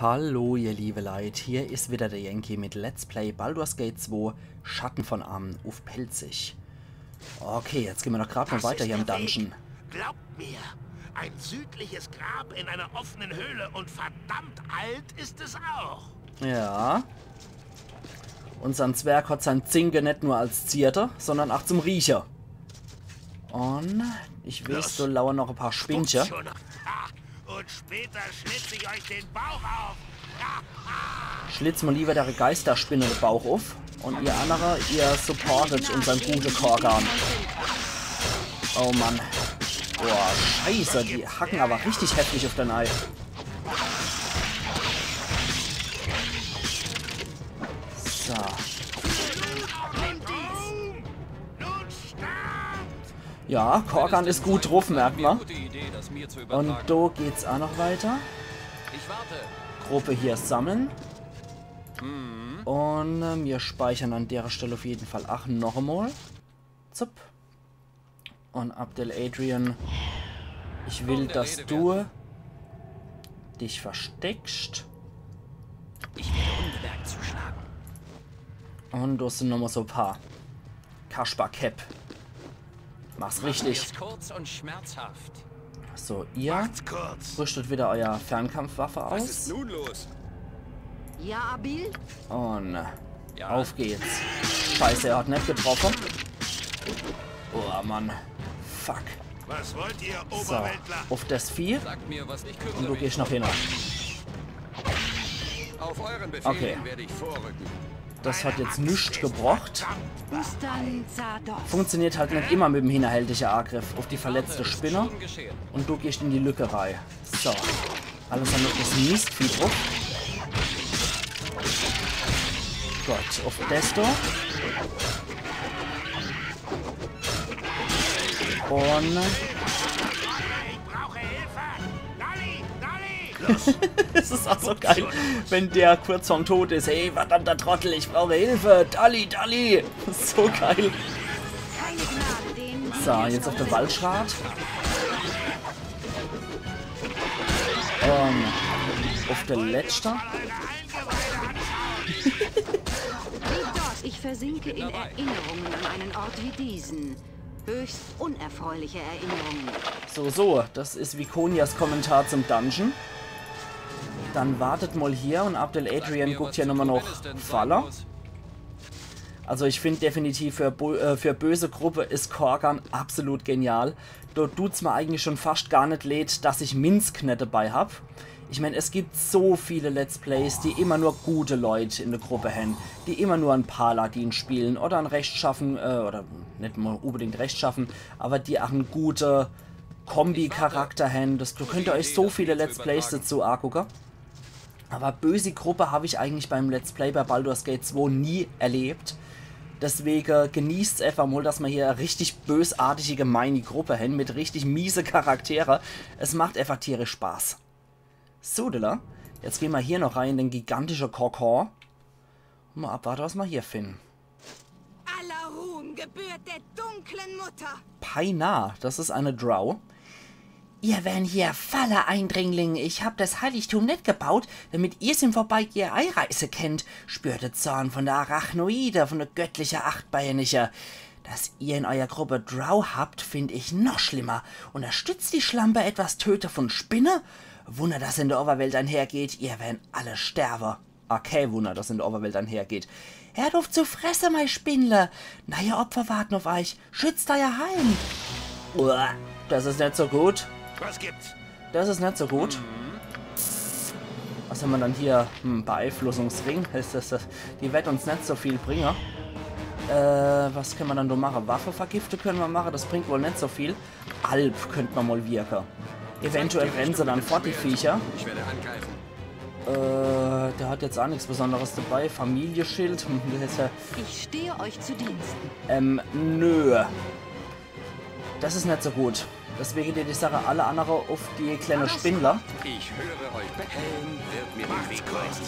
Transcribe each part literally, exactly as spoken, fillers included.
Hallo, ihr liebe Leit, hier is wieder der Yankee mit Let's Play Baldur's Gate zwei Schatten von Amn uff Pälzisch. Okay, jetzt gehen wir doch grad mal weiter hier im Dungeon. Glaubt mir, ein südliches Grab in einer offenen Höhle und verdammt alt ist es auch. Ja. Unsern Zwerg hat sein Zinke net nur als Zierde, sondern auch zum Rieche. Und ich weiß, da lauern noch ein paar Spinche. Schon. Ha, und später schlitze ich euch den Bauch auf. Schlitz mal lieber der Geisterspinne den Bauch auf. Und ihr andere, ihr supportet unseren guten Korgan. Oh Mann. Boah, scheiße, die hacken aber richtig heftig auf den Ei. So. Ja, Korgan is gut drauf, merkt man. Und do geht's auch noch weiter. Gruppe hier sammeln. Und äh, wir speichern an der Stelle auf jeden Fall auch noch einmal. Zup. Und Abdel Adrian, ich will, dass du dich versteckst. Ich werde unbemerkt zuschlagen. Und da sind nochmal so ein paar. Kasper Cap. Mach's richtig. Ist kurz und schmerzhaft. So, ihr rüstet wieder euer Fernkampfwaffe aus. Was ist nun los? Ja, Abil? Und auf geht's. Scheiße, er hat net getroffen. Oh Mann. Fuck. Was wollt ihr, So, Oberweltler? Auf das Vieh. Sagt mir, was ich Und kümmere du mich. Gehst noch hin. Auf euren Befehl Okay. Werde ich vorrücken. Das hat jetzt nichts gebracht. Ustan Zadok. Funktioniert halt net immer mit dem hinterhältigen Angriff auf die verletzte Spinne. Schon geschehen. Und du gehst in die Lücke rein. So. Alles andere is Mistvieh drauf. Gott, auf Desto. Und Ich brauche Hilfe! Dalli! Dalli! Es is auch so geil, wenn der kurz vorm Tod is. Hey, verdammter Trottel, ich brauche Hilfe. Dalli, Dalli. So geil. Keine Gnade denen, die So, den jetzt auf der Stoff Waldschrat. Ähm, auf der letzte. Wie dort, ich versinke in Erinnerungen an einen Ort wie diesen. Höchst unerfreuliche Erinnerungen. So, so, das is Viconias Kommentar zum Dungeon. Dann wartet mal hier und Abdel Adrian guckt hier nochmal noch Falle. Also ich find definitiv für, bo- äh, für böse Gruppe is Korgan absolut genial. Do tut's mir eigentlich schon fast gar net leid, dass ich Minsc net dabei hab. Ich mein, es gibt so viele Let's Plays, die immer nur gute Leut in der Gruppe hän, die immer nur en Paladin spielen oder en rechtschaffen, äh, oder net mal unbedingt rechtschaffen, aber die auch en gute Kombi-Charakter hän. Das, do könnt ihr euch so viele Let's Plays dazu angucken. Aber böse Gruppe hab ich eigentlich beim Let's Play bei Baldur's Gate zwei nie erlebt. Deswege genießt's einfach mal, dass mir hier richtig bösartige, gemeine Gruppe hän mit richtig miese Charaktere. Es macht einfach tierisch Spaß. Sudela, jetzt gehen mir hier noch rein in den gigantischen Kokon. Mal abwarten, was mir hier finden. Aller Ruhm gebührt der dunklen Mutter. Paina, das is eine Drow. Ihr wären hier falle Eindringlinge. Ich hab das Heiligtum net gebaut, damit ihr im Vorbeigehen einreisen könnt, spürt der Zorn von der Arachnoide, von der göttliche Achtbeinige. Dass ihr in eurer Gruppe Drow habt, find ich noch schlimmer. Unterstützt die Schlampe etwas Töte von Spinne? Wunder, dass in der Oberwelt einhergeht, ihr wären alle sterbe. Ah, kee Wunder, dass in der Oberwelt einhergeht. Hört auf zu fresse, mei Spindler. Neue Opfer warten auf euch. Schützt euer Heim. Uah, das is net so gut. Was gibt's? Das is net so gut. Was hämmer dann hier? Hm, Beeinflussungsring. Das, das, das, die wird uns net so viel bringen. Äh, was könne mer dann do mache? Waffe vergifte könne mer mache. Das bringt wohl net so viel. Alp könnt mer mal wirke. Eventuell renne se dann fort, die Viecher. Ich werde angreifen. Äh, der hat jetzt auch nichts Besonderes dabei. Familienschild. Hm, das is ja, Ich stehe euch zu Diensten. ähm, nö. Das is net so gut. Deswege die, die Sache alle andere auf die kleine Spindler. Ich höre euch. Helm wird mir den Weg weisen.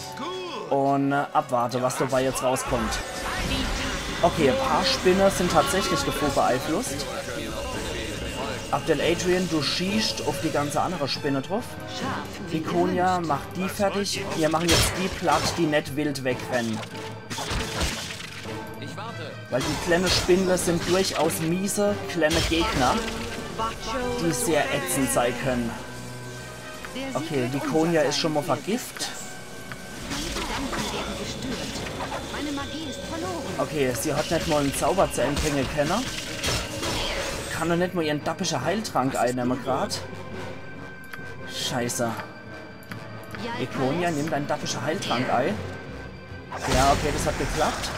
Und äh, abwarte, was dabei jetzt rauskommt. Okay, ein paar Spinne sind tatsächlich davon beeinflusst. Abdel Adrian, du schießt auf die ganze andere Spinne drauf. Viconia, mach die fertig. Wir machen jetzt die platt, die net wild wegrennen. Weil die kleine Spindler sind durchaus miese, kleine Gegner, die sehr ätzend sein können. Okay, Viconia ist schon mal vergift. Okay, sie hat net mal einen Zauber zu Ende bringen können. Kann doch net mal ihren dappische Heiltrank einnehmen grad. Scheiße. Viconia, nimm deinen dappische Heiltrank ein. Ja, okay, das hat geklappt.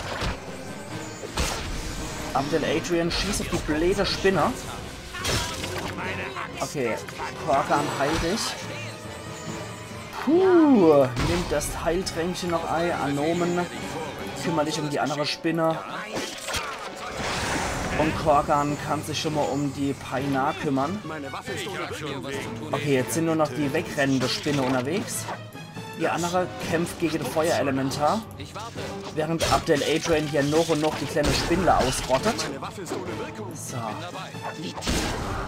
Abdel Adrian, schieß auf die blöde Spinne. Okay, Korgan, heil dich. Puh, nimm das Heiltränkchen noch ein. Anomen, kümmer dich um die andere Spinne. Und Korgan kann sich schon mal um die Painar kümmern. Okay, jetzt sind nur noch die wegrennende Spinne unterwegs. Die andere kämpft gegen das Feuerelementar. Während Abdel Adrian hier noch und noch die kleine Spindler ausrottet. So.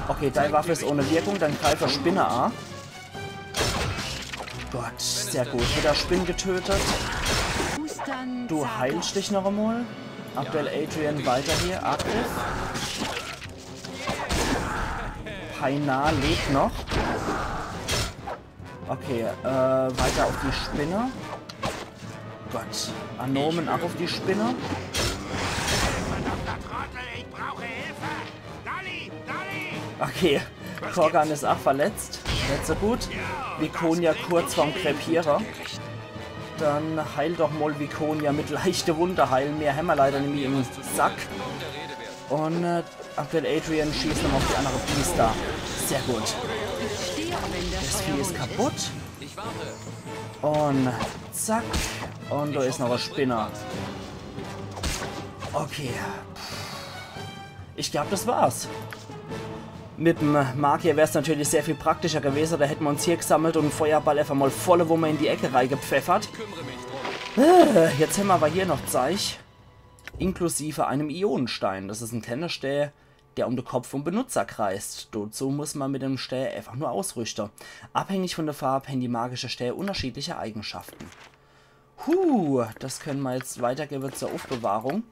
Okay, deine Waffe ist ohne Wirkung, dann greif die Spinne an. Gott, sehr gut. Wieder Spinne getötet. Du heilst dich noch einmal. Abdel Adrian weiter hier. Aktiv. Painar lebt noch. Okay, äh, weiter auf die Spinne. Gott, Anomen auch auf die Spinne. Okay, Korgan ist auch verletzt. Net so gut. Viconia kurz vorm Krepiere. Dann heil doch mal Viconia mit leichte Wunde heilen. Mehr hämmer leider nimmi im Sack. Und äh, Abdel Adrian schießt nochmal auf die andere Biester. Sehr gut. Das Vieh ist kaputt. Und zack. Und da ist noch eine Spinne. Okay. Ich glaub, das war's. Mit dem Magier wär's natürlich sehr viel praktischer gewesen. Da hätten wir uns hier gesammelt und einen Feuerball einfach mal volle Wumme in die Ecke reingepfeffert. Äh, jetzt hämmer aber hier noch Zeich. Inklusive einem Ionenstein. Das ist ein kleiner Stää, der um den Kopf vom Benutzer kreist. Dazu muss man mit dem Stää einfach nur ausrüsten. Abhängig von der Farbe haben die magischen Stäbe unterschiedliche Eigenschaften. Huh, das können wir jetzt weitergeben zur Aufbewahrung.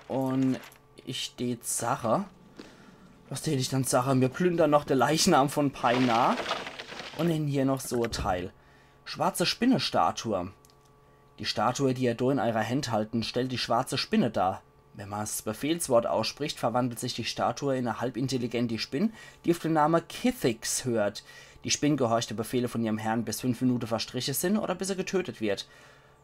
Und ich tät sache, was tät ich dann sache? Wir plündern noch den Leichnam von Painar. Und dann hier noch so ein Teil. Schwarze Spinne-Statue. Die Statue, die ihr da in eurer Hand halten, stellt die schwarze Spinne dar. Wenn man das Befehlswort ausspricht, verwandelt sich die Statue in eine halbintelligente Spinne, die auf den Namen Kithix hört. Die Spinne gehorcht den Befehlen von ihrem Herrn, bis fünf Minuten verstrichen sind oder bis er getötet wird.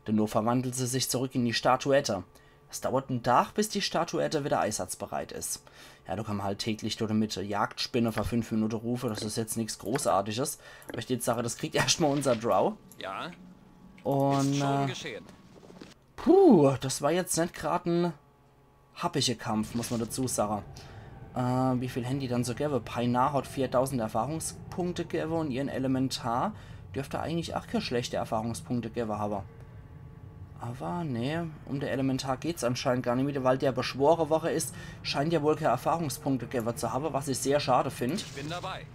Danach verwandelt sie sich zurück in die Statuette. Es dauert einen Tag, bis die Statuette wieder einsatzbereit ist. Ja, da kann man halt täglich dort mit Jagdspinne für fünf Minuten rufen. Das ist jetzt nichts Großartiges. Aber ich tät sache, das kriegt erstmal unser Drow. Ja, und, ist schon äh, geschehen. Puh, das war jetzt net grad ein happiger Kampf, muss man dazu sagen. Äh, wie viel haben die dann so gegeben? Painar hat viertausend Erfahrungspunkte gegeben und ihren Elementar dürfte eigentlich auch keine schlechte Erfahrungspunkte gegeben haben. Aber nee, um den Elementar geht's anscheinend gar nicht mehr, weil der beschworen worden ist, scheint ja wohl keine Erfahrungspunkte gegeben zu haben, was ich sehr schade finde. Ich bin dabei.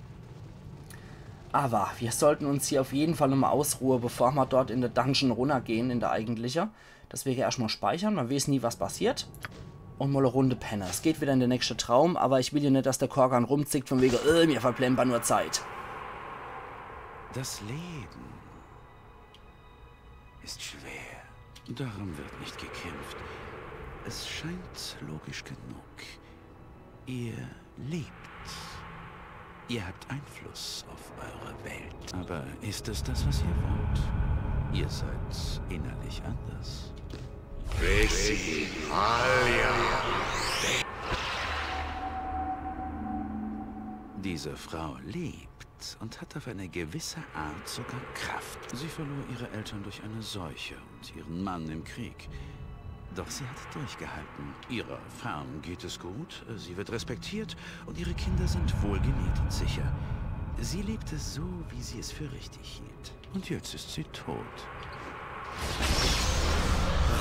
Aber wir sollten uns hier auf jeden Fall nochmal ausruhen, bevor wir dort in der Dungeon runtergehen, in der eigentliche. Deswegen erstmal speichern, man weiß nie, was passiert. Und mal eine Runde penne. Es geht wieder in den nächsten Traum, aber ich will ja nicht, dass der Korgan rumzickt von wegen, äh, mir verplempern nur Zeit. Das Leben ist schwer. Darum wird nicht gekämpft. Es scheint logisch genug. Ihr lebt. Ihr habt Einfluss auf eure Welt. Aber ist es das, was ihr wollt? Ihr seid innerlich anders. Resignalia. Diese Frau lebt und hat auf eine gewisse Art sogar Kraft. Sie verlor ihre Eltern durch eine Seuche und ihren Mann im Krieg. Doch sie hat durchgehalten. Ihrer Farm geht es gut, sie wird respektiert und ihre Kinder sind wohlgenährt und sicher. Sie lebte so, wie sie es für richtig hielt. Und jetzt ist sie tot.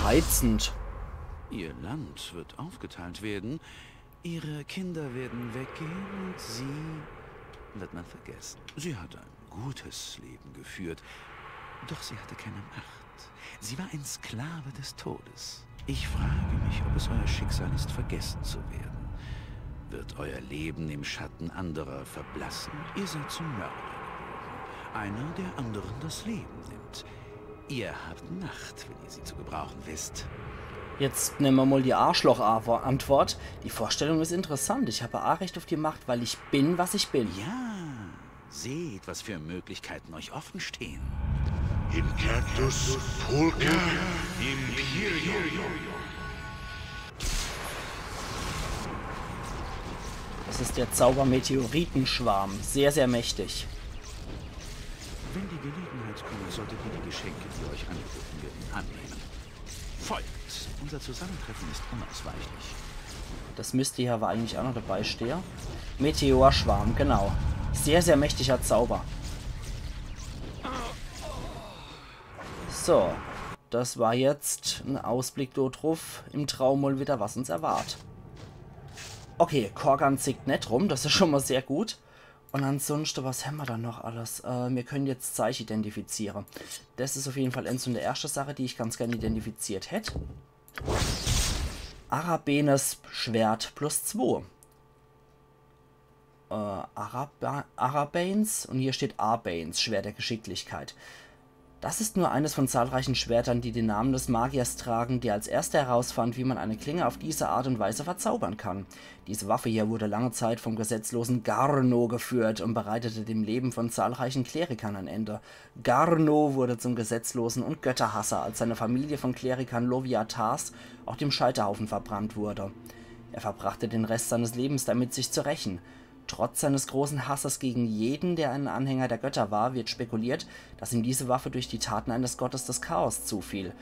Reizend. Ihr Land wird aufgeteilt werden. Ihre Kinder werden weggehen und sie wird man vergessen. Sie hat ein gutes Leben geführt, doch sie hatte keine Macht. Sie war ein Sklave des Todes. Ich frage mich, ob es euer Schicksal ist, vergessen zu werden. Wird euer Leben im Schatten anderer verblassen? Ihr seid zum Mörder geboren. Einer, der anderen das Leben nimmt. Ihr habt Macht, wenn ihr sie zu gebrauchen wisst. Jetzt nemme mer mol die Arschloch-Antwort. Die Vorstellung is interessant. Ich hab a Recht auf die Macht, weil ich bin, was ich bin. Ja, seht, was für Möglichkeiten euch offen stehen. Incactus Pulchra Imperium. Das is der Zauber Meteoritenschwarm. Sehr, sehr mächtig. Wenn die Gelegenheit kommt, solltet ihr die Geschenke, die euch angeboten werden, annehmen. Folgt. Unser Zusammentreffen ist unausweichlich. Das müsst hier aber eigentlich auch noch dabei stehe. Meteorschwarm, genau. Sehr, sehr mächtiger Zauber. So, das war jetzt en Ausblick do druff im Traum mol wieder, was uns erwart. Okay, Korgan zickt net rum, das is schon mol sehr gut. Un ansunschte, was hämmer dann noch alles? Äh, mir können jetzt Zeich identifiziere. Das is auf jeden Fall ens von der erschte Sache, die ich ganz gern identifiziert hätt. Arabenes Schwert plus zwo. Äh, Araba Arabanes un hier steht Arbanes, Schwert der Geschicklichkeit. Das ist nur eines von zahlreichen Schwertern, die den Namen des Magiers tragen, der als erster herausfand, wie man eine Klinge auf diese Art und Weise verzaubern kann. Diese Waffe hier wurde lange Zeit vom gesetzlosen Garno geführt und bereitete dem Leben von zahlreichen Klerikern ein Ende. Garno wurde zum Gesetzlosen und Götterhasser, als seine Familie von Klerikern Loviatars auf dem Scheiterhaufen verbrannt wurde. Er verbrachte den Rest seines Lebens damit, sich zu rächen. Trotz seines großen Hasses gegen jeden, der ein Anhänger der Götter war, wird spekuliert, dass ihm diese Waffe durch die Taten eines Gottes des Chaos zufiel.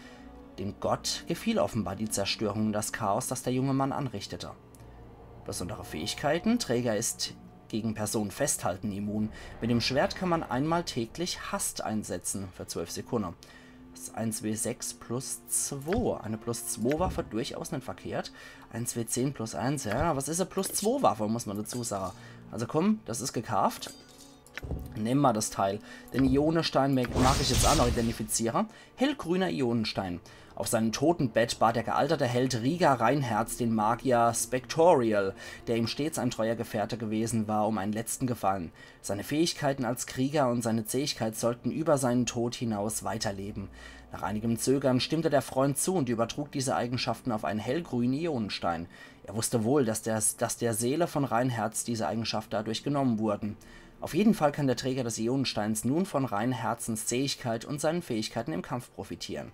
Dem Gott gefiel offenbar die Zerstörung und das Chaos, das der junge Mann anrichtete. Besondere Fähigkeiten. Träger ist gegen Personen festhalten immun. Mit dem Schwert kann man einmal täglich Hast einsetzen für zwölf Sekunden. Das is eins W sechs plus zwei. Eine plus zwei Waffe durchaus net verkehrt. Eins W zehn plus eins, ja, was is e plus zwei Waffe, muss man dazu sage. Also komm, das is gekaaft. Nemme mer das Teil. Den Ionenstein mag, mag ich jetzt auch noch identifiziere. Hellgrüner Ionenstein. Auf seinem Totenbett bat der gealterte Held Rieger Reinherz den Magier Spectorial, der ihm stets ein treuer Gefährte gewesen war, um einen letzten Gefallen. Seine Fähigkeiten als Krieger und seine Zähigkeit sollten über seinen Tod hinaus weiterleben. Nach einigem Zögern stimmte der Freund zu und übertrug diese Eigenschaften auf einen hellgrünen Ionenstein. Er wusste wohl, dass der, dass der Seele von Reinherz diese Eigenschaft dadurch genommen wurden. Auf jeden Fall kann der Träger des Ionensteins nun von Reinherzens Zähigkeit und seinen Fähigkeiten im Kampf profitieren.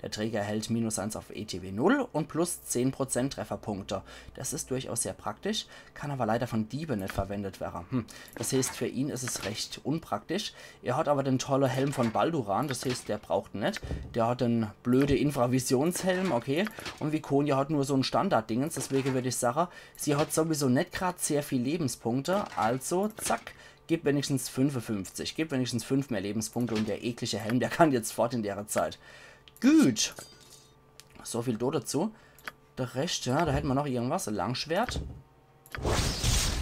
Der Träger erhält minus eins auf E T W null und plus zehn Prozent Trefferpunkte. Das is durchaus sehr praktisch, kann aber leider von Diebe net verwendet werre. Hm. Das heeßt, für ihn is es recht unpraktisch. Er hat aber den tolle Helm von Balduran, das heeßt, der braucht en net. Der hat den blöde Infravisionshelm, okay. Und Viconia hat nur so en Standarddingens, deswege würd ich sage, sie hat sowieso net grad sehr viel Lebenspunkte, also zack, gib wenigstens fünfundfünfzig, gib wenigstens fünf mehr Lebenspunkte und der eklige Helm, der kann jetzt fort in dere Zeit. Gut. So viel do dazu. Der Rest, ja, da hätte mer noch irgendwas. Langschwert.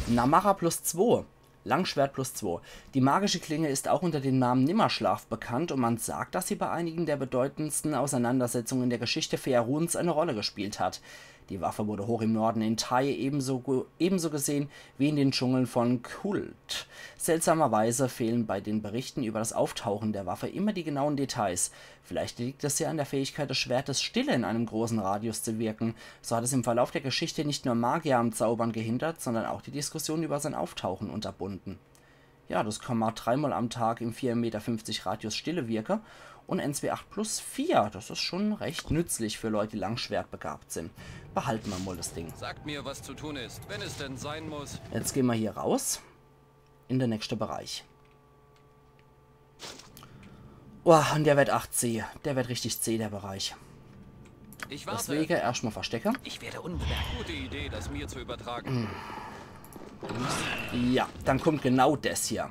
Namara plus zwei. Langschwert plus zwei. Die magische Klinge ist auch unter dem Namen Nimmerschlaf bekannt und man sagt, dass sie bei einigen der bedeutendsten Auseinandersetzungen in der Geschichte Faeruns eine Rolle gespielt hat. Die Waffe wurde hoch im Norden in Tai ebenso, ge- ebenso gesehen wie in den Dschungeln von Kult. Seltsamerweise fehlen bei den Berichten über das Auftauchen der Waffe immer die genauen Details. Vielleicht liegt es ja an der Fähigkeit des Schwertes, Stille in einem großen Radius zu wirken. So hat es im Verlauf der Geschichte nicht nur Magier am Zaubern gehindert, sondern auch die Diskussion über sein Auftauchen unterbunden. Ja, das kann man dreimal am Tag im vier Meter fünfzig Radius Stille wirke. Und N S W acht plus vier, das is schon recht nützlich für Leute, die langschwertbegabt sind. Behalten wir mal das Ding. Sagt mir, was zu tun ist, wenn es denn sein muss. Jetzt gehen wir hier raus. In der nächste Bereich. Boah, und der wird acht zäh. Der wird richtig zäh, der Bereich. Ich warte. Deswege erscht mal verstecke. Ich werde unbemerkt. Gute Idee, das mir zu übertragen. Ja, dann kommt genau das hier.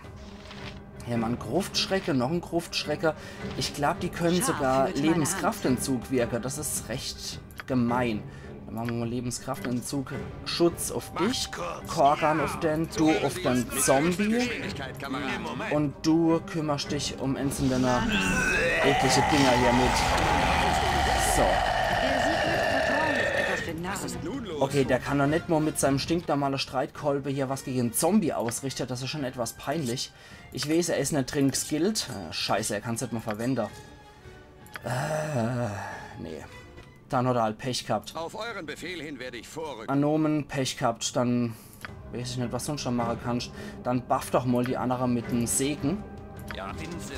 Hier mal en Gruftschrecke, noch en Gruftschrecke. Ich glaub, die können sogar Lebenskraftentzug wirke. Das is recht gemein. Da Mache mer mol Lebenskraftentzug. Schutz uff dich. Korgan uff den, du uff den Zombie. Un du kümmerscht dich um eins vun denne eklige Dinger hier mit. So. Okay, der kann doch net mol mit seinem stinknormale Streitkolbe hier was gege en Zombie ausrichte. Das is schon etwas peinlich. Ich weeß, er is net drin geskillt. Äh, scheiße, er kann's net mol verwende. Äh, nee. Dann hat er halt Pech gehabt. Auf euren Befehl hin werde ich vorrücken. Anomen, Pech gehabt. Dann weeß ich net, was du sonscht noch mache kannst. Dann buff doch mol die annere mit em Segen. Ja, Pinsel.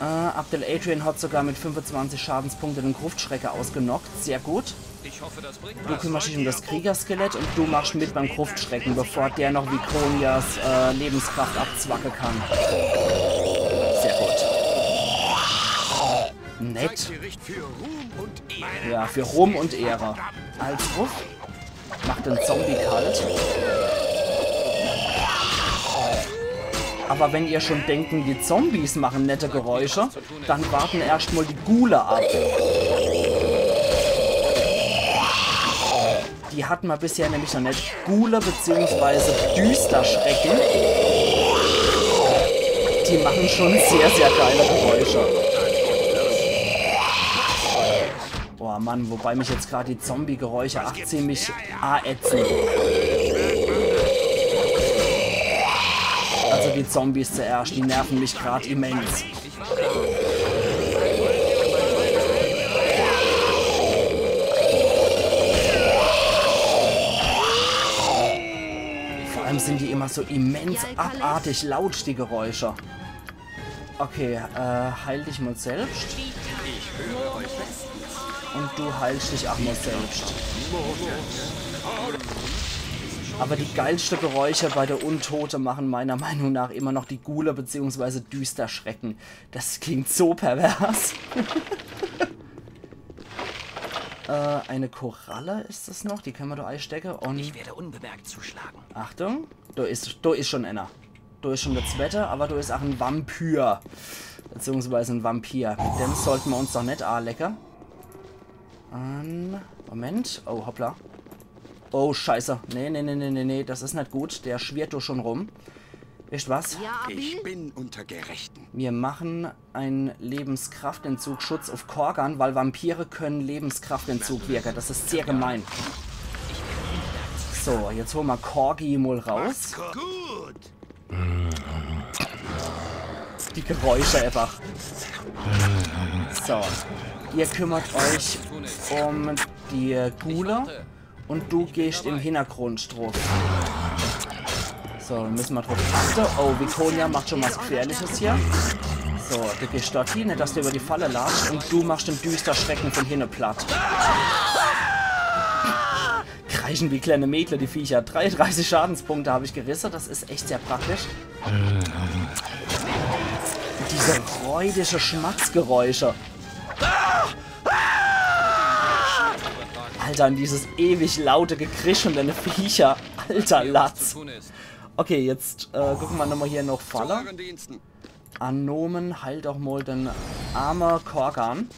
Äh, Abdel Adrian hat sogar mit fünfundzwanzig Schadenspunkte den Gruftschrecker ausgenockt. Sehr gut. Ich hoffe, das bringt was. Du kümmerscht dich um das Kriegerskelett un du machst mit beim Gruftschrecken, bevor der noch Viconias, äh, Lebenskraft abzwacke kann. Sehr gut. Nett. Für Ruhm und Ehre. Ja, für Ruhm und Ehre. Als Ruff. Macht den Zombie kalt. Aber wenn ihr schon denken, die Zombies machen nette Geräusche, dann warten erscht mol die Ghule ab. Die hat mer bisher nämlich noch net. Ghule beziehungsweise Düsterschrecken. Die machen schon sehr, sehr geile Geräusche. Boah, Mann, wobei mich jetzt grad die Zombie-Geräusche ach ziemlich aätzen. Also die Zombies zuerscht, die nerven mich grad immens. Vor allem sind die immer so immens abartig laut, die Geräusche. Okay, äh, heil dich mol selbscht. Un du heilscht dich ach mol selbscht. Aber die geilschte Geräusche bei de Untote machen meiner Meinung nach immer noch die Ghule beziehungsweise Düsterschrecken. Das klingt so pervers. Äh, eine Koralle is es noch, die könne mer do eistecke. Un ich werde unbemerkt zuschlagen. Achtung, do is, do is schon einer. Do is schon der zwette, aber do is ach en Vampir. Beziehungsweise en Vampir. Mit dem sollte mer uns doch net alecke. Ähm, Moment. Oh, hoppla. Oh, scheiße. Nee, nee, nee, nee, nee, nee. Das is net gut. Der schwirrt do schon rum. Wisst was? Ja, Abi? Ich bin unter Gerechten. Mir machen en Lebenskraftentzug, Schutz uff Korgan, weil Vampire können Lebenskraftentzug wirke. Das is sehr gemein. So, jetzt hole mer Korgi mol raus. Gut. Die Geräusche einfach. So, ihr kümmert euch um die Ghule. Un du gehscht im Hintergrund druff. So, dann müsse mer druff achte. Oh, Viconia macht schon was Gefährliches hier. So, du gehscht dort hin, net dass du über die Falle latscht. Un du machscht den Düsterschrecken von hinne platt. Kreischen wie kleine Mädle, die Viecher. Dreiunddreißig Schadenspunkte hab ich gerisse. Das is echt sehr praktisch. Diese räudige Schmatzgeräusche. Alter, un dieses ewig laute Gekrisch von denne Viecher. Alter Latz. Okay, jetzt äh, gucke mer nochmal hier noch Falle. Anomen, heil doch mol den arme Korgan.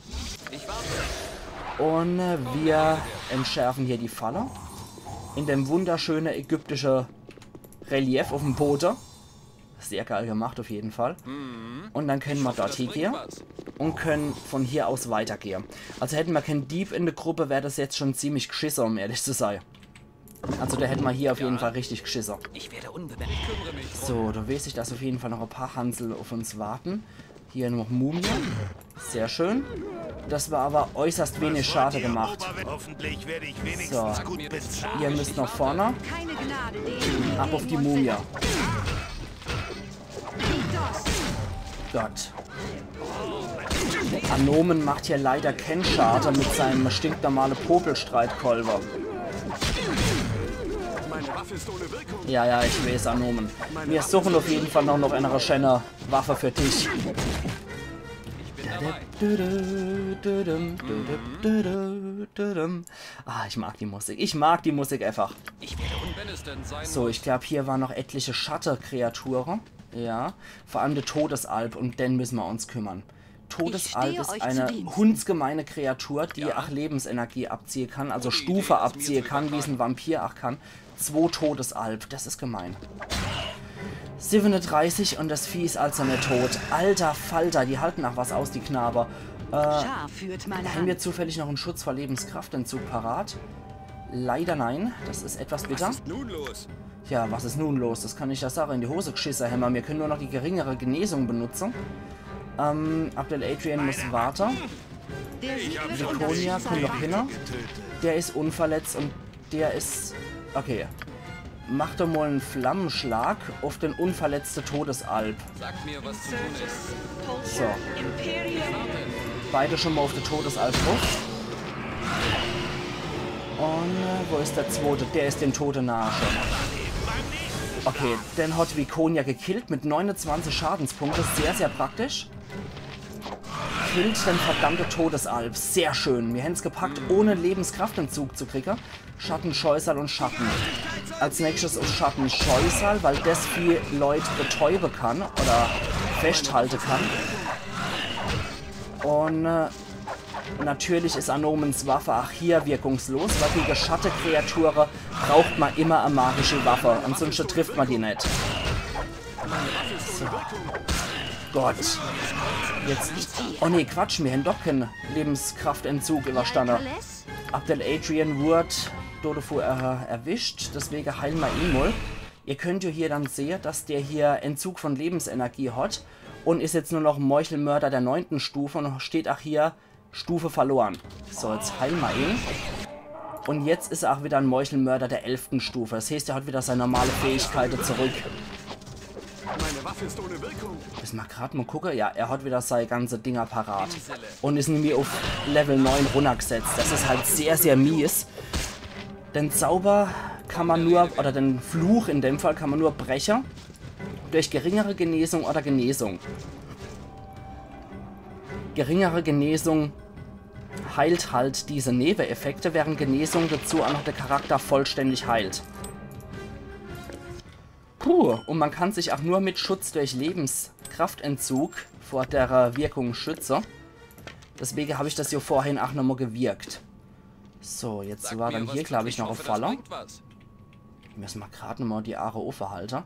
Un äh, mir entschärfen hier die Falle. In dem wunderschöne ägyptische Relief uffm Bode. Sehr geil gemacht, uff jeden Fall. Un dann könne mer dort hiegehe un könne von hier aus weitergehe. Also hätte mer kän Dieb in de Gruppe, wär das jetzt schon ziemlich gschisse, um ehrlich zu sei. Also do hätte mer hier uff jeden Fall richtig gschisse. Ich werde unbemerkt. So, do weeß ich, dass uff jeden Fall noch e paar Hansel uff uns warte. Hier noch Mumie. Sehr schön. Das war aber äußerst wenig Schade gemacht. Hoffentlich werde ich wenigstens gut bezahlt. So. Ihr müsst noch vorne. Keine Gnade denen, die gegen uns sind. Ab auf die Mumie. Gott. Anomen macht hier leider kän Schade mit seinem stinknormale Popelstreitkolbe. Meine Waffe ist ohne Wirkung. Ja, ja, ich weeß, Anomen. Mir suchen uff jeden Fall noch, noch e schäne Waffe für dich. Ah, ich mag die Musik. Ich mag die Musik einfach. So, ich glaab, hier ware noch etliche Schatte-Kreature. Ja, vor allem de Todesalp, um den müsse mer uns kümmere. Todesalb is eine hundsgemeine Kreatur, die ach Lebensenergie abziehe kann, also Stufe abziehe kann, wie's en Vampir ach kann. Zwo Todesalb, das is gemein. Siwwenedreißig un das Vieh is also net tot. Alter Falter, die halten ach was aus, die Knabe. Äh, Schar führt meine Hand. Hän mir zufällig noch en Schutz vor Lebenskraftentzug parat? Leider nein, das is etwas bitter. Was ist nun los? Tja, was is nun los? Das kann ich ja sage, in die Hose gschisse, hämmer. Mir können nur noch die geringere Genesung benutze. Ähm, Abdel Adrian muss warte. Viconia kommt noch hin. Der is unverletzt un der is... Okay. Mach doch mol en Flammenschlag uff den unverletzte Todesalb. Sag mir, was zu tun ist. So. Beide schon mol uff de Todesalb druff. Un äh, wo is der zwote? Der is dem Tode nahe schon. Okay, den hat Viconia gekillt mit neunundzwanzig Schadenspunkte. Sehr, sehr praktisch. Killt den verdammte Todesalb. Sehr schön. Mir hän's gepackt, ohne Lebenskraftentzug zu kriege. Schattenscheusal un Schatten. Als nächstes uff Schattenscheusal, weil das Vieh Leut betäube kann oder festhalte kann. Un äh, natürlich is Anomens Waffe ach hier wirkungslos, weil gege Schattekreature braucht ma immer e magische Waffe, ansunschte trifft ma die net. So. Gott. Jetzt. Oh nee, Quatsch, mir hän doch kän Lebenskraftentzug überstanne. Abdel Adrian wurd dodevu äh, erwischt, deswege heilen ma ihn mol. Ihr könnt ja hier dann sehe, dass der hier Entzug von Lebensenergie hat un is jetzt nur noch Meuchelmörder der neunten Stufe un steht ach hier Stufe verloren. So, jetzt heilen ma ihn. Un jetzt is er ach wieder en Meuchelmörder der elften Stufe. Das heeßt, er hat wieder sei normale Fähigkeite zurück. Meine Waffe ist ohne Wirkung. Müsse ma grad mol gucke. Ja, er hat wieder sei ganze Dinger parat. Un is nämlich uff Level neun runnergesetzt. Das is halt sehr, sehr mies. Den Zauber kann ma nur, oder den Fluch in dem Fall, kann ma nur breche durch geringere Genesung oder Genesung. Geringere Genesung heilt halt diese Nebeneffekte, während Genesung dazu auch noch der Charakter vollständig heilt. Puh, und man kann sich auch nur mit Schutz durch Lebenskraftentzug vor der Wirkung schütze. Deswegen hab ich das ja vorhin auch nochmal gewirkt. So, jetzt war dann hier, glaub ich, noch e Falle. Müsse ma grad nochmal die Aache offen halte.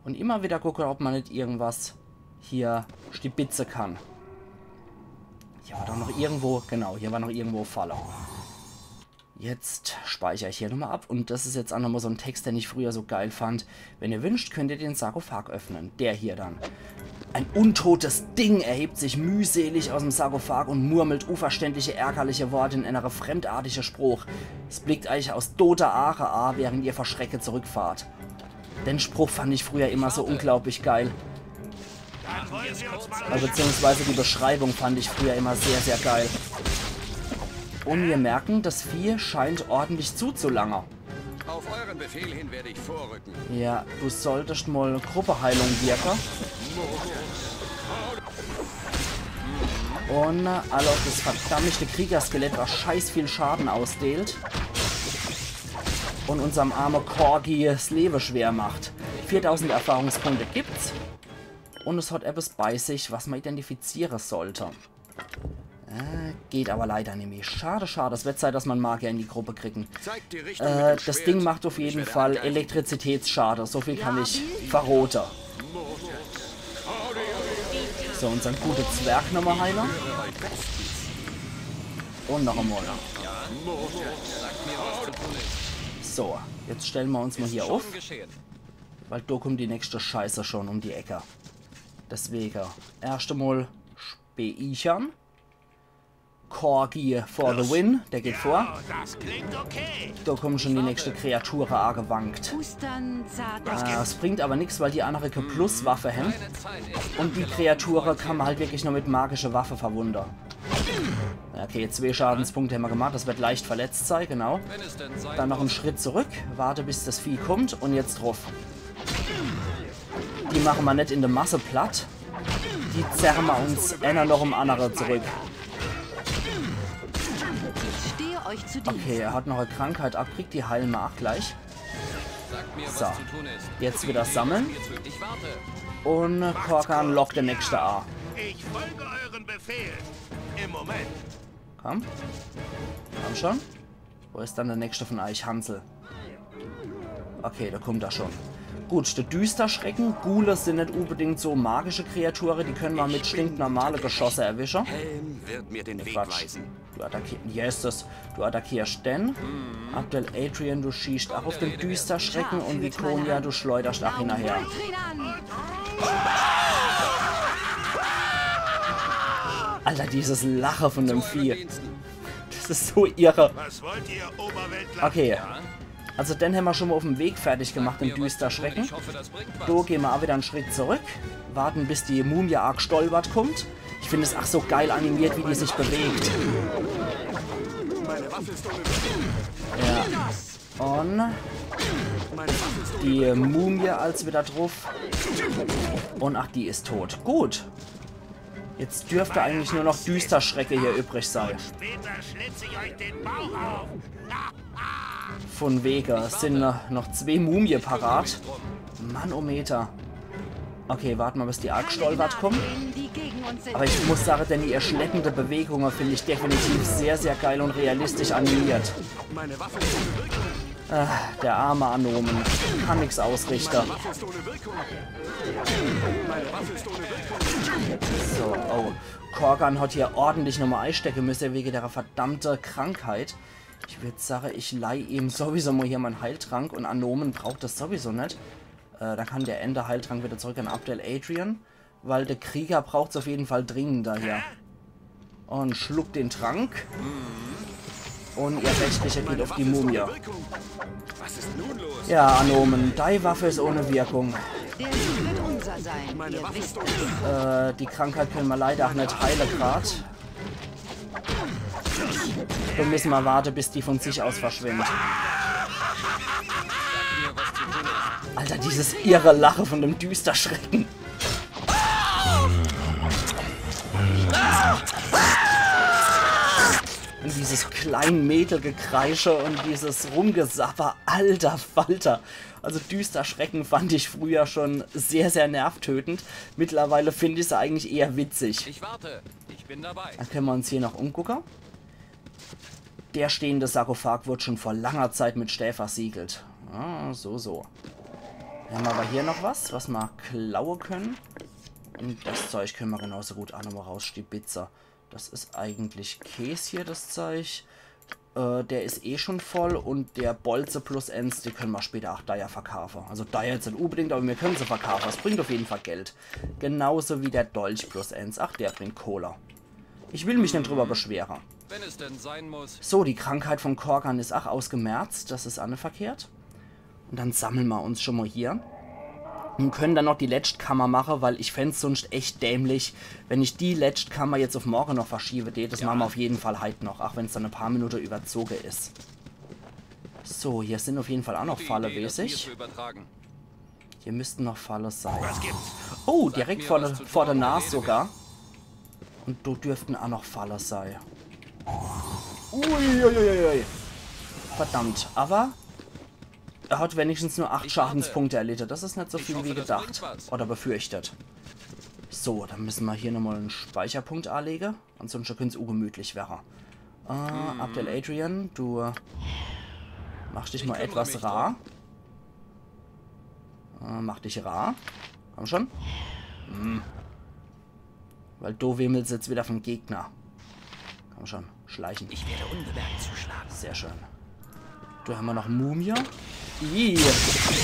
Und immer wieder gucke, ob man nicht irgendwas hier stibitze kann. Hier war doch noch irgendwo, genau, hier war noch irgendwo e Falle. Jetzt speicher ich hier nochmal ab. Und das ist jetzt auch nochmal so ein Text, den ich früher so geil fand. Wenn ihr wünscht, könnt ihr den Sarkophag öffnen. Der hier dann. Ein untotes Ding erhebt sich mühselig aus dem Sarkophag und murmelt unverständliche, ärgerliche Worte in einer fremdartigen Sprache. Es blickt euch aus toter Aache an, während ihr vor Schrecke zurückfahrt. Den Spruch fand ich früher immer so unglaublich geil. Also, beziehungsweise die Beschreibung fand ich früher immer sehr, sehr geil. Und wir merken, das Vieh scheint ordentlich zuzulangen. Auf euren Befehl hin werde ich vorrücken. Ja, du solltest mal Gruppeheilung wirken. Und alle auf das verdammte Kriegerskelett, was scheiß viel Schaden ausdeelt. Und unserem armen Corgi das Leben schwer macht. Viertausend Erfahrungspunkte gibt's. Und es hat etwas bei sich, was man identifizieren sollte. Äh, geht aber leider nicht mehr. Schade, schade. Es wird Zeit, dass man Magier in die Gruppe kriegen. Äh, das Ding macht auf jeden Fall Elektrizitätsschaden. So viel kann ich verroten. So, unseren guten Zwerg nochmal heilen. Und noch einmal. So, jetzt stellen wir uns mal hier auf. Weil da kommt die nächste Scheiße schon um die Ecke. Deswegen, erst einmal speichern. Corgi for the win, der geht vor. Da kommen schon die nächste Kreature angewankt. Äh, es bringt aber nichts, weil die andere kee Plus-Waffe haben. Und die Kreature kann man halt wirklich nur mit magischer Waffe verwunden. Okay, zwei Schadenspunkte haben wir gemacht. Das wird leicht verletzt sein, genau. Dann noch einen Schritt zurück. Warte, bis das Vieh kommt. Und jetzt drauf. Die machen wir nicht in der Masse platt. Die zerren wir uns einer noch dem anderen zurück. Ich stehe euch zu Diensten. Okay, er hat noch eine Krankheit abgekriegt. Die heilen wir auch gleich. So, jetzt wieder sammeln. Und Korgan lockt den nächsten an. Ich folge euren Befehlen. Im Moment. Komm. Komm schon. Wo is dann der nächste von euch, Hansel? Okay, der kommt da schon. Gut, der Düsterschrecken. Ghule sin net unbedingt so magische Kreature, die könne ma mit stinknormale Geschosse erwische. Helm wird mir den Weg Quatsch. Weisen. Du attackierst. Yes, das. Du attackierst den. Abdel Adrian, du schießt auch auf den Düsterschrecken und Viconia, du schleuderst auch hinterher. Alter, dieses Lache von dem Vieh. Das is so irre. Was wollt ihr, Oberweltler? Okay. Also den hämmer schon mal auf dem Weg fertig gemacht, den Düsterschrecken. Ich hoffe, das bringt was. Do gehen wir auch wieder einen Schritt zurück. Warten, bis die Mumie arg stolpert kommt. Ich finde es auch so geil animiert, wie die sich bewegt. Ja. Und die Mumie als wieder drauf. Und ach, die ist tot. Gut. Jetzt dürfte eigentlich nur noch Düsterschrecke hier übrig sein. Später schlitze ich euch den Bauch auf. Von wege, es sind äh, noch zwei Mumie parat. Mannometer. Okay, warten wir, bis die arg stolpert kommt. Die gegen uns sind. Aber ich muss sagen, denn ihr schleppende Bewegungen finde ich definitiv sehr, sehr geil und realistisch animiert. Meine Waffe ist ohne Wirkung. Der arme Anomen kann nix ausrichten. Waffe ist ohne Wirkung. Meine Waffe ist ohne Wirkung. So, oh. Korgan hat hier ordentlich nochmal einstecken müssen wegen der verdammten Krankheit. Ich würd sagen, ich leih ihm sowieso mal hier meinen Heiltrank und Anomen braucht das sowieso nicht. Äh, da kann der Ende Heiltrank wieder zurück an Abdel Adrian, weil der Krieger braucht's auf jeden Fall dringender hier. Und schluckt den Trank. Und ihr Rechtlicher geht auf die Mumie. Was ist nun los? Ja, Anomen, deine Waffe ist ohne Wirkung. Der Sieg wird unser sein. Ihr wisst es. Äh, die Krankheit können wir leider auch nicht heilen grad. Wir müssen mal warten, bis die von sich aus verschwindet. Alter, dieses irre Lache von dem Düsterschrecken. Und dieses klein Mädelgekreische und dieses Rumgesapper. Alter Falter. Also Düsterschrecken fand ich früher schon sehr, sehr nervtötend. Mittlerweile finde ich sie eigentlich eher witzig. Ich warte. Ich bin dabei. Dann können wir uns hier noch umgucken. Der stehende Sarkophag wurde schon vor langer Zeit mit Stäh versiegelt. Ah, so, so. Dann haben wir aber hier noch was, was wir klauen können. Und das Zeug können wir genauso gut auch nochmal rausstibitze. Das ist eigentlich Käse hier, das Zeug. Äh, der ist eh schon voll und der Bolze plus eins, die können wir später auch teuer verkaufen. Also teuer jetzt nicht unbedingt, aber wir können sie verkaufen. Es bringt auf jeden Fall Geld. Genauso wie der Dolch plus eins. Ach, der bringt Kohle. Ich will mich nicht drüber beschweren. Wenn es denn sein muss. So, die Krankheit von Korgan ist auch ausgemerzt. Das ist auch nicht verkehrt. Und dann sammeln wir uns schon mal hier. Und können dann noch die Letztkammer machen, weil ich fänd's sonst echt dämlich, wenn ich die Letztkammer jetzt auf morgen noch verschiebe. Das machen wir auf jeden Fall heute noch, auch wenn's dann ein paar Minuten überzogen ist. So, hier sind auf jeden Fall auch noch Falle, Idee, das mir weiß ich. Zu übertragen. Hier müssten noch Falle sein. Was gibt's? Oh, direkt mir vor, was der, zu vor der trauen, Nase rede sogar. Und da dürften auch noch Falle sein. Uiuiuiui. Verdammt, aber er hat wenigstens nur acht Schadenspunkte erlitten. Das ist nicht so viel hoffe, wie das gedacht. Bringt was. Oder befürchtet. So, dann müssen wir hier nochmal einen Speicherpunkt anlegen. Ansonsten könnte es ungemütlich werden. Äh, Abdel Adrian, du machst dich mal kümmere etwas mich rar. Äh, mach dich rar. Komm schon. Hm. Weil du wimmelst jetzt wieder vom Gegner. Komm schon, schleichen. Ich werde unbemerkt zuschlagen. Sehr schön. Da haben wir noch Mumie. Ih.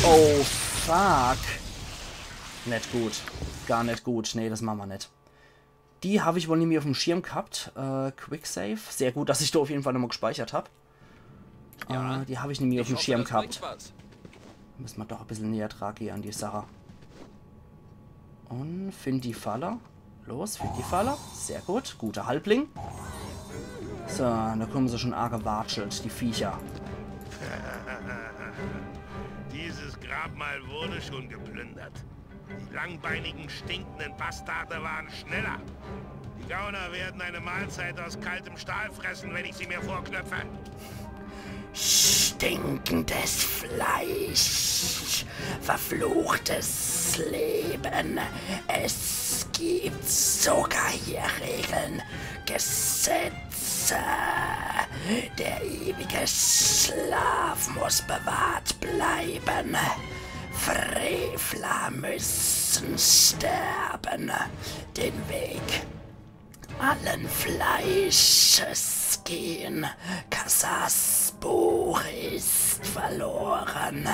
Oh, fuck. Nicht gut. Gar nicht gut. Nee, das machen wir nicht. Die habe ich wohl nicht mehr auf dem Schirm gehabt. Äh, Quick Save. Sehr gut, dass ich da auf jeden Fall nochmal gespeichert habe. Ja. Äh, die habe ich nicht mehr auf Ich dem hoffe, Schirm das gehabt. Bringt was. Müssen wir doch ein bisschen näher dran gehen an die Sache. Und find die Falle. Los, find die Falle. Sehr gut. Guter Halbling. So, da kommen sie schon arg gewatschelt, die Viecher. Dieses Grabmal wurde schon geplündert. Die langbeinigen, stinkenden Bastarde waren schneller. Die Gauner werden eine Mahlzeit aus kaltem Stahl fressen, wenn ich sie mir vorknöpfe. Stinkendes Fleisch. Verfluchtes Leben. Es Gibt sogar hier Regeln, Gesetze. Der ewige Schlaf muss bewahrt bleiben. Frevler müssen sterben. Den Weg allen Fleisches gehen. Kassas Buch ist verloren.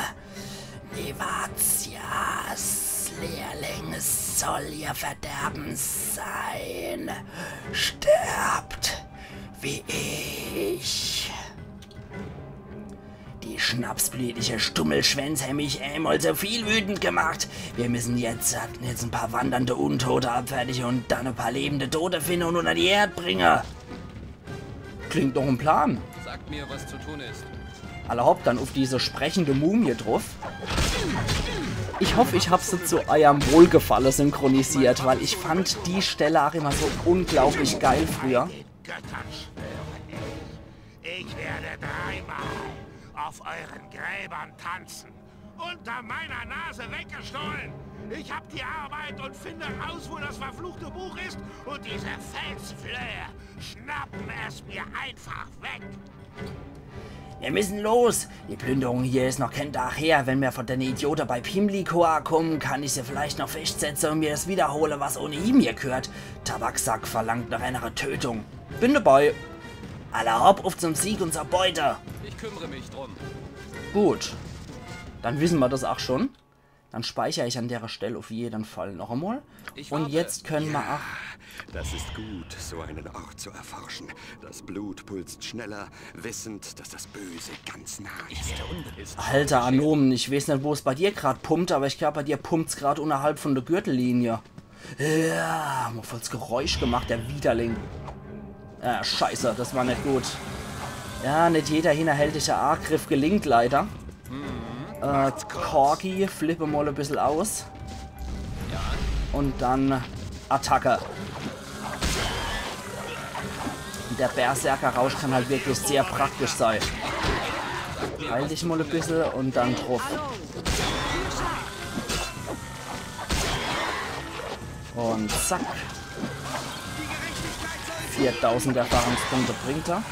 Nivatias Lehrling soll ihr Verderben sein. Sterbt wie ich. Die schnapsblütige Stummelschwänz hänn mich emol so viel wütend gemacht. Wir müssen jetzt, jetzt e paar wandernde Untote abfertige und dann e paar lebende Tote finde und unter die Erd bringe. Klingt doch en Plan. Sagt mir, was zu tun ist. Alla hopp, dann uff diese sprechende Mumie druff. Ich hoff, ich hab se zu eierm Wohlgefalle synchronisiert, weil ich fand die Stelle ach immer so unglaublich geil früher. Göttern schwöre ich, ich werde dreimal auf euren Gräbern tanzen. Unter meiner Nase weggestohlen. Ich hab die Arbeit und finde raus, wo das verfluchte Buch ist. Und diese Felsflöhe schnappen es mir einfach weg. Wir müssen los. Die Plünderung hier is noch kein Tag her. Wenn mir von denne Idiote bei Pimlico akomme, kann ich se vielleicht noch feschtsetze und mir das wiederhole, was ohnehin mir gehört. Tabaksack verlangt noch einere Tötung. Bin dabei. Alla hopp, uff zum Sieg und zur Beute. Ich kümmere mich drum. Gut. Dann wissen wir das ach schon. Dann speicher ich an dere Stell uff jeden Fall noch emol. Ich Und warte. Jetzt können wir ach... Das ist gut, so einen Ort zu erforschen. Das Blut pulst schneller, wissend, dass das Böse ganz nah ist. Alter, Anomen, ich weiß net, wo's bei dir grad pumpt, aber ich glaub, bei dir pumpt's grad unterhalb von der Gürtellinie. Ja, hab voll's Geräusch gemacht, der Widerling. Ah, scheiße, das war net gut. Ja, net jeder hinterhältige Angriff gelingt leider. Äh, Corgi, flippe mal e bissel aus. Und dann Attacke. Der Berserker-Rausch kann halt wirklich sehr praktisch sein. Heil dich mal e bissel und dann druff. Und zack. Viertausend Erfahrungspunkte bringt er.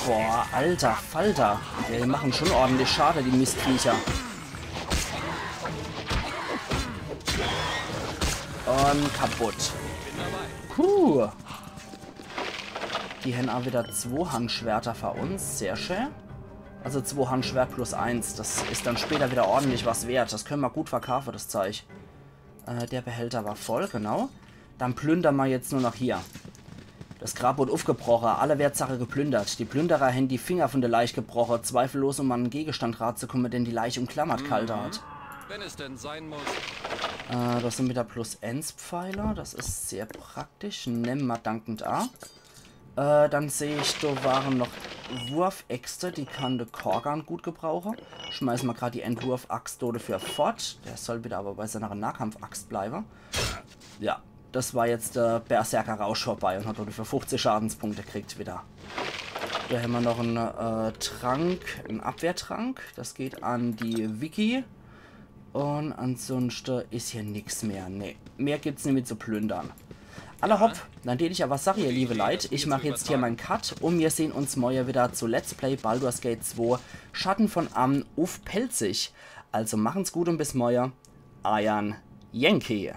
Boah, alter Falter. Die machen schon ordentlich Schade, die Mistviecher. Und kaputt. Puh. Die hänn auch wieder zwo Handschwerter für uns. Sehr schön. Also zwo Handschwert plus eins. Das is dann später wieder ordentlich was wert. Das können wir gut verkaufen, das Zeug. Äh, der Behälter war voll, genau. Dann plündern wir jetzt nur noch hier. Das Grab wird aufgebrochen, alle Wertsache geplündert. Die Plünderer hänn die Finger von der Leich gebrochen, zweifellos um an einen Gegenstand ranzukommen, den die Leich umklammert gehalten hat. Wenn es denn sein muss. Äh, das sind wieder plus eins Pfeile, das is sehr praktisch. Nemm mal dankend a. Äh, dann seh ich, da waren noch Wurfäxte, die kann der Korgan gut gebrauchen. Schmeiß mal grad die Entwurfaxt dafür fort. Der soll wieder aber bei seiner Nahkampfaxt bleiben. Ja, das war jetzt der Berserker-Rausch vorbei und hat dafür fünfzig Schadenspunkte gekriegt wieder. Da haben wir noch einen äh, Trank, einen Abwehrtrank. Das geht an die Vicky. Und ansonsten is hier nix mehr. Nee, mehr gibt's nicht mehr zu plündern. Alla hopp, dann tät ich aber sage, ihr liebe Leit, ich mach jetzt hier meinen Cut und wir sehen uns morgen wieder zu Let's Play Baldur's Gate zwo Schatten von Amn uff Pälzisch. Also machen's gut und bis morgen. Eiern Yankee.